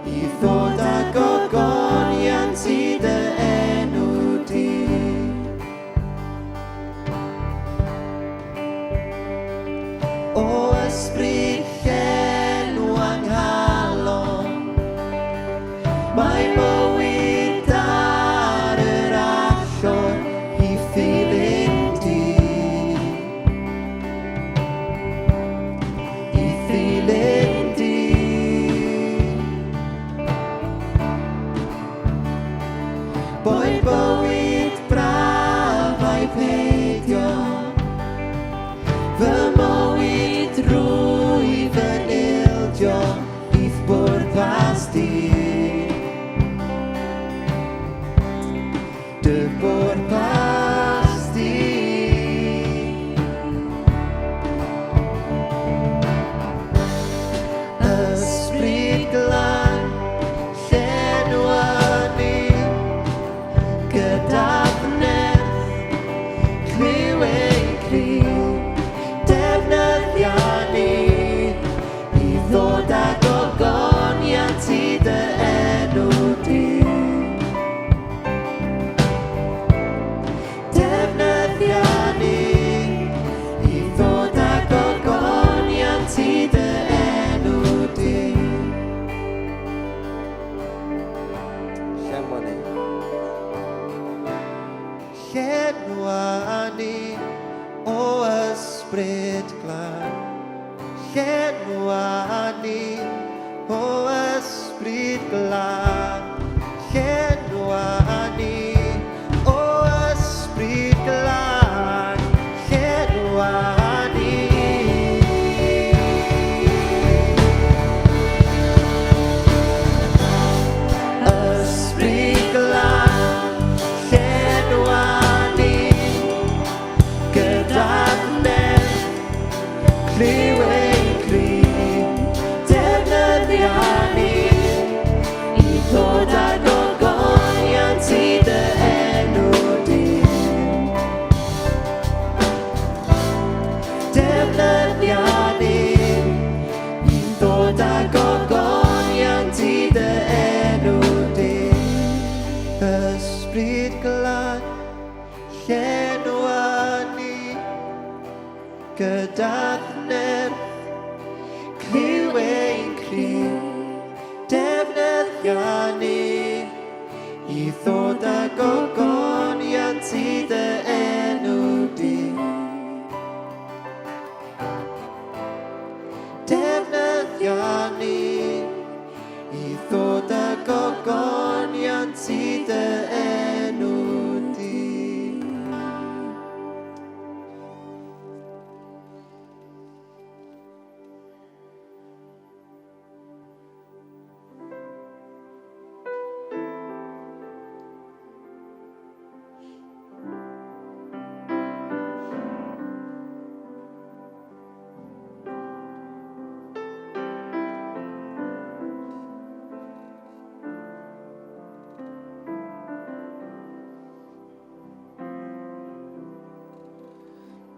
i ddod â gogoniant i dy enw di. O ysbryd llenw anghalon, mae bywyd ar yr allor i ddilyn di. I ddilyn di. Boed bywyd braf ai peidio, fy mywyd drwy fy nildio i'th bwrpas di. Dy bwrpas di. Ysbryd Glân, llenwa ni gyda nerth, clyw ein cri, defnyddia ni i ddod â gogoniant i dy enw di. Defnyddia ni i ddod â gogoniant i dy enw di. Llenwa ni. Llenwa ni o ysbryd glân. Llenwa ni o ysbryd glân. Llenwa ni o ysbryd glân. Llenwa ni. Ysbryd glân, llenwa ni gyda nerth, clyw ein cri, defnyddia ni i ddod â gogoniant i dy enw di. Defnyddia ni i ddod â gogoniant i dy enw di. Ysbryd Glân, llenwa ni gyda nerth, clyw ein cri, defnyddia ni i ddod â gogoniant i dy enw di. Defnyddia ni i ddod â gogoniant i dy enw di.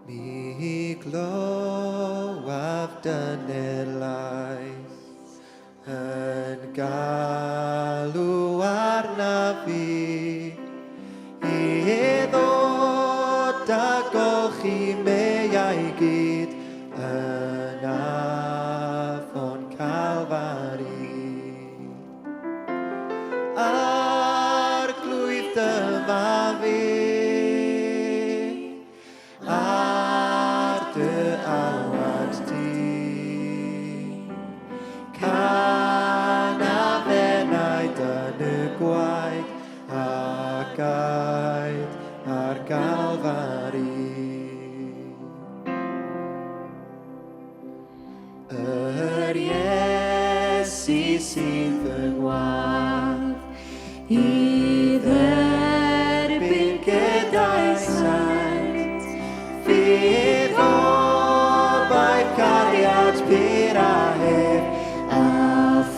Mi glywaf dyner lais yn galw. a golchi meiau gyd yn afon Calfari. Arglwydd dyma fi, ar dy alwad di. Canaf enaid yn y gwaed a gaed ar Galfari. Yr Iesu sy'n fy ngwadd i dderbyn gyda'i saint Ffydd obaith cariad pur a hef a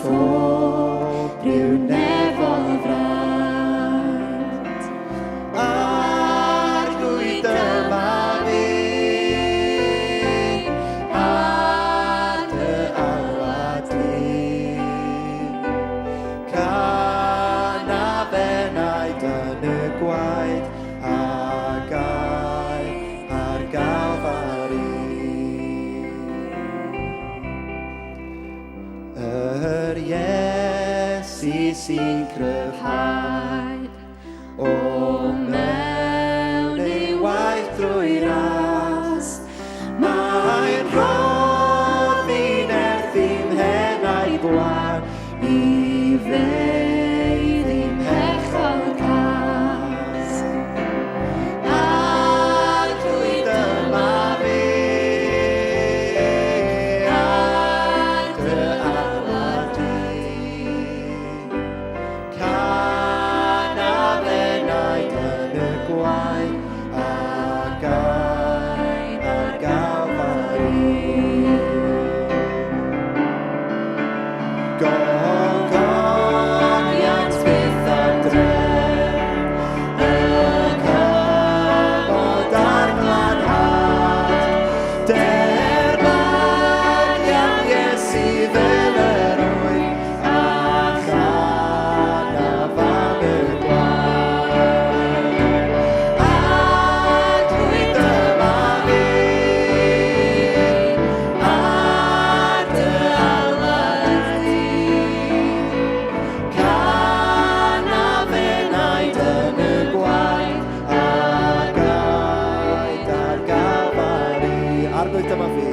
phob rhyw nefol fraint. Arglwydd dyma fi, a dy alwad di. Canaf enaid yn y gwaed a gaed ar Galfari. Yr Iesu sy'n cryfhau O mewn ei waith drwy ras, mae'n rhoddi nerth i'm henau gwan i feiddi mhechod cas. Arglwydd dyma fi, ar dy alwad di. Canaf enaid yn y gwaed a gaed ar Galfari. Gogoniant byth am drefn, y cyfod a'r glanhad. Derbyniaf Iesu fel yr oedd, A chanaf am y gwaed. Arglwydd dyma fi, ar dy alwad di. Canaf enaid yn y gwaed a gaed ar Galfari. Arglwydd dyma fi.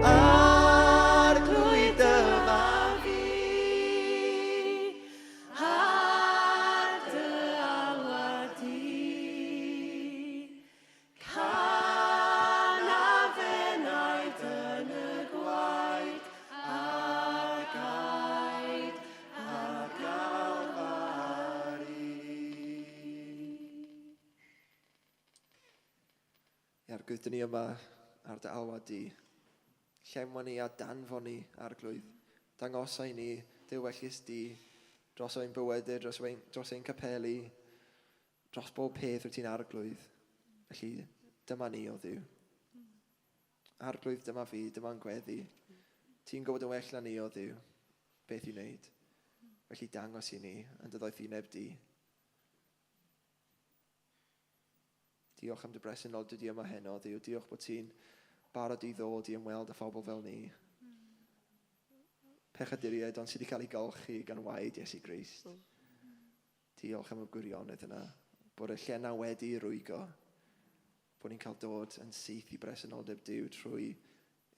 Arglwydd dyma fi, ar dy alwad di. Canaf enaid yn y gwaed a gaed ar Galfari. Arglwydd, dyn ni yma ar dy alwad di. Llenwa ni a danfon ni, Arglwydd. Dangosa i ni dy wellus di dros ein bywydau, dros ein, dros ein capeli, dros bob peth wyt ti'n Arglwydd. Felly, dyma ni, o Dduw. Arglwydd, dyma fi, dyma'n gweddi. Ti'n gwybod yn well na ni, o Dduw, beth i wneud. Felly dangos i ni yn dy ddoethineb di. Diolch am dy bresenoldeb di yma heno, Dduw. Diolch bod ti'n barod i ddod i ymweld â phobl fel ni. Pechaduriaid ond sydd wedi cael ei golchi gan waed Iesu Grist. Diolch am y gwirionedd yna, bod y lle yna wedi rwygo, bod ni'n cael dod yn syth i bresenoldeb Duw trwy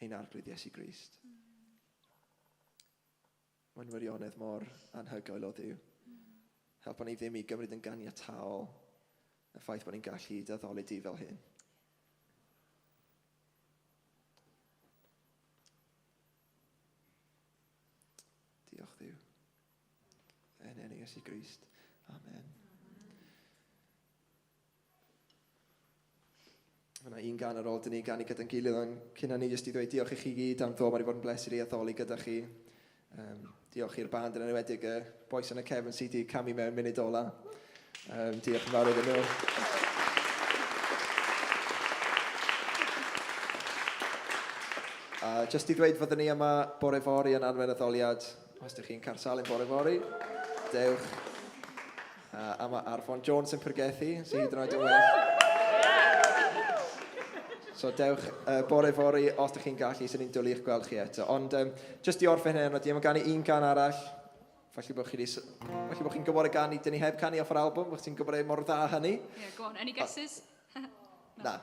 ein Arglwydd Iesu Grist. Mae'n wirionedd mor anhygoel o Dduw. Helpa ni ddim i gymryd yn ganiataol y ffaith bod ni'n gallu dy addoli di fel hyn. Diolch Dduw. Yn enw Iesu Grist. Amen. Mae yna un gan ar ôl dyn ni ganu gyda'n gilydd, ond cyn hynny jyst i ddweud diolch i chi gyd am ddod, mae wedi bod yn bleser i addoli gyda chi. Um, diolch i'r band yn enwedig y bois yn y cefn sydd wedi camu mewn munud ola. Um, diolch yn fawr iddyn nhw. A jyst i ddweud fyddwn ni yma bore fory yn anfen addoliad. Os ydych chi'n Caersalem bore fory, dewch. A mae Arfon Jones yn pregethu, sy'n hyd yn oed yn well. So dewch bore fory os ydych chi'n gallu, sy'n ni'n dwlu eich gweld chi eto. Ond just i orffen hyn, di am ganu un gan arall. Falle bod chi falle bod chi'n gwybod y gan dyn ni heb canu off yr album, bod chi'n gwybod e mor dda hynny. Yeah, go on. Any guesses? Na.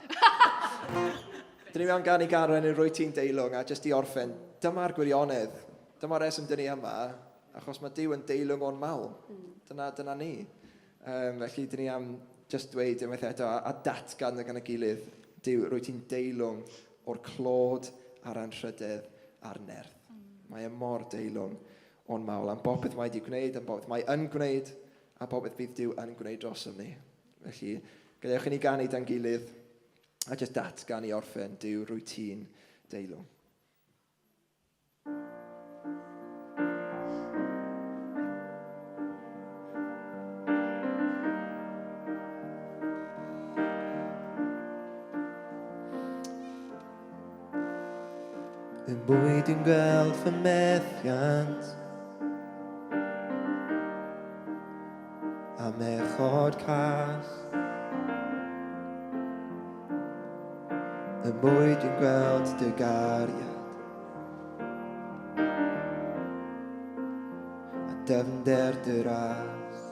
Dyn ni mewn gan i gan o'r enw Rwyt ti'n deilwng, a jyst i orffen, dyma'r gwirionedd. Dyma'r reswm dyn ni yma, achos mae Duw yn deilwng o'n mawl. Dyna, dyna ni. Felly, dyn ni am just dweud unwaith eto a, a datgan gan y gilydd, Duw, rwyt ti'n deilwng o'r clod a'r anrhydedd a'r nerth. Mae e mor deilwng o'n mawl am bopeth mae wedi gwneud, am bopeth mae yn gwneud, a bopeth bydd Duw yn gwneud drosom ni. Felly, gadewch i ni ganu dan gilydd a just datgan i orffen, Duw, rwyt ti'n deilwng. Y mwy dwi'n gweld fy methiant A mechod cas Y mwy dwi'n gweld dy gariad A dyfnder dy ras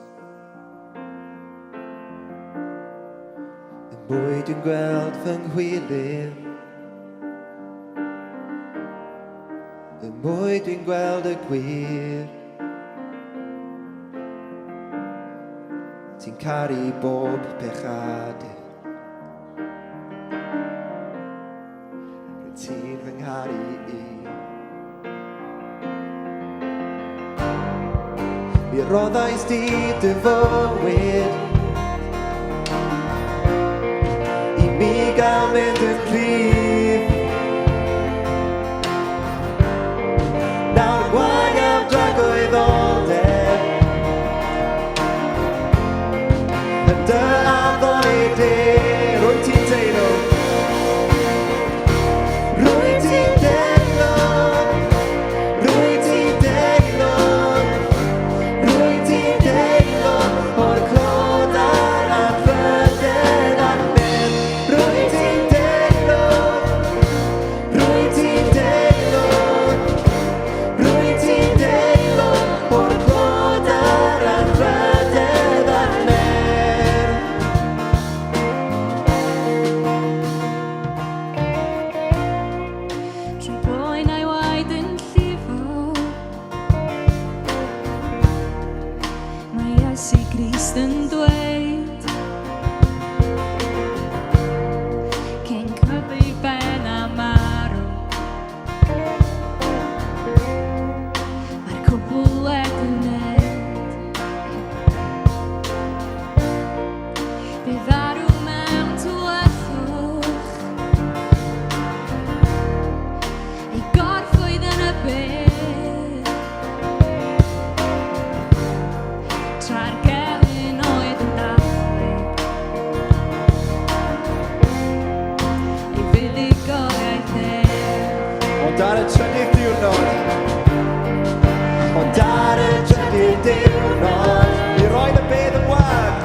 Y mwy dwi'n gweld fy nghwilydd Y mwy dwi'n gweld y gwir Ti'n caru bob pechadur Rwyt ti'n fy ngharu i. Mi roddais di dy fywyd I mi gael mynd yn rhydd. Nawr gwag am dragwyddoldeb Yn dy addoli di. Rwyt ti'n teilwng. Rwyt ti'n deilwng. Rwyt ti'n deilwng. Rwyt ti'n deilwng o'r clod a'r anrhydedd a'r nerth. Rwyt ti'n deilwng. Rwyt ti'n deilwng. Rwyt ti'n deilwng o'r clod a'r anrhydedd a'r nerth. Trwy boen a'i waed yn llifo Mae Iesu Grist yn dweud Cyn cyddu ben a marw Mae'r cwbl wedi wneud Bu farw mewn tywyllwch Ei gorff oedd yn y bedd Tra'r gelyn oedd yn dathlu Ei fuddugoliaeth ef. Ond ar y trydydd diwrnod, ond ar y trydydd diwrnod, mi roedd y bedd yn wag.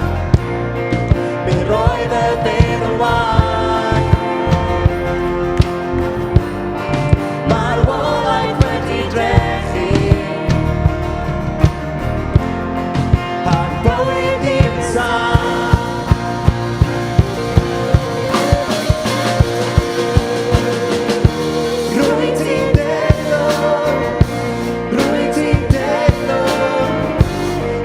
Mi roedd y bedd yn wag. Marwolaeth wedi drechu. Pan bywyd i'n sâl. Rwyt ti'n deilwng, rwyt ti'n deilwng,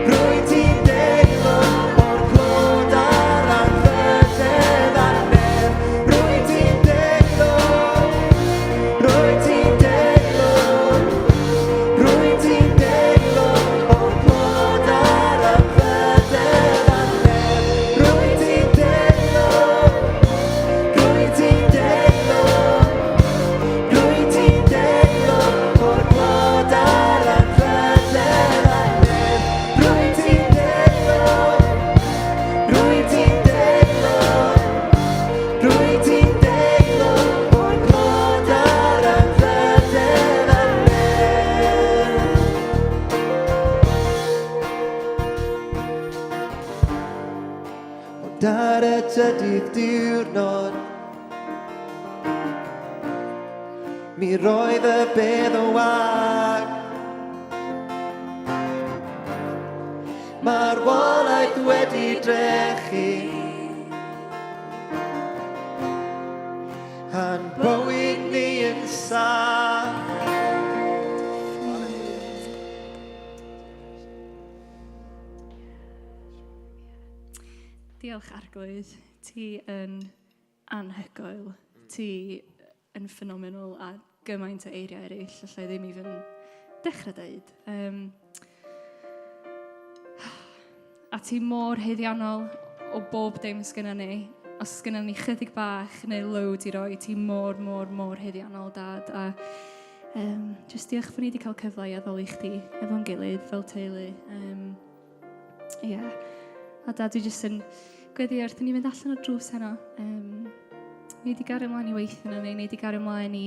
rwyt ti'n deilwng o'r clod a'r anrhydedd a'r nerth. Rwyt ti'n deilwng, rwyt ti'n deilwng, rwyt ti'n deilwng o'r clod a'r anrhydedd a'r nerth. Rwyt ti'n deilwng, rwyt ti'n deilwng, rwyt ti'n deilwng o'r clod a'r anrhydedd a'r nerth. Rwyt ti'n deilwng, rwyt ti'n deilwng, rwyt ti'n deilwng o'r clod a'r anrhydedd a'r nerth. Ond ar y trydydd diwrnod, Mi roedd y bedd yn wag. Marwolaeth wedi drechu. A'n bywyd ni yn saff. Diolch Arglwydd, ti yn anhygoel. Ti yn phenomenal a gymaint o eiriau eraill allai ddim even dechrau deud. Um, a ti mor haeddiannol o bob dim sgynna ni. Os sgynna ni chydig bach neu loads i roi, ti mor, mor, mor haeddiannol, Dad. A um, just diolch bod ni wedi cael cyfle i addoli chdi efo'n gilydd fel teulu. Um, yeah. A Dad, dwi jyst yn gweddi wrth i ni fynd allan o'r drws heno. Um, ni wedi gario ymlaen i weithio yna, neu ni wedi gario ymlaen i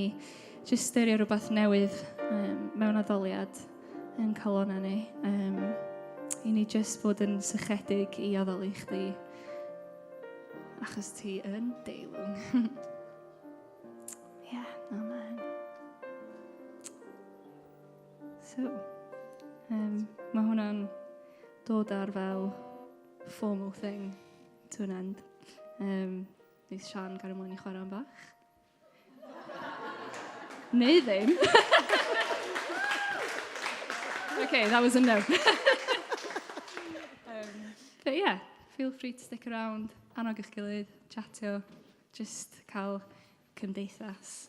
jyst styrio rhywbeth newydd um, mewn addoliad yn calona ni. Um, I ni jyst bod yn sychedig i addoli chdi, achos ti yn deilwng. yeah, amen. So, um, mae hwnna'n dod ar fel formal thing to an end. Um, Neith Sian gael ymlaen i chwarae am bach. Neu ddim. okay, that was a no. um, but yeah, feel free to stick around, annog eich gilydd, chatio, just cael cymdeithas.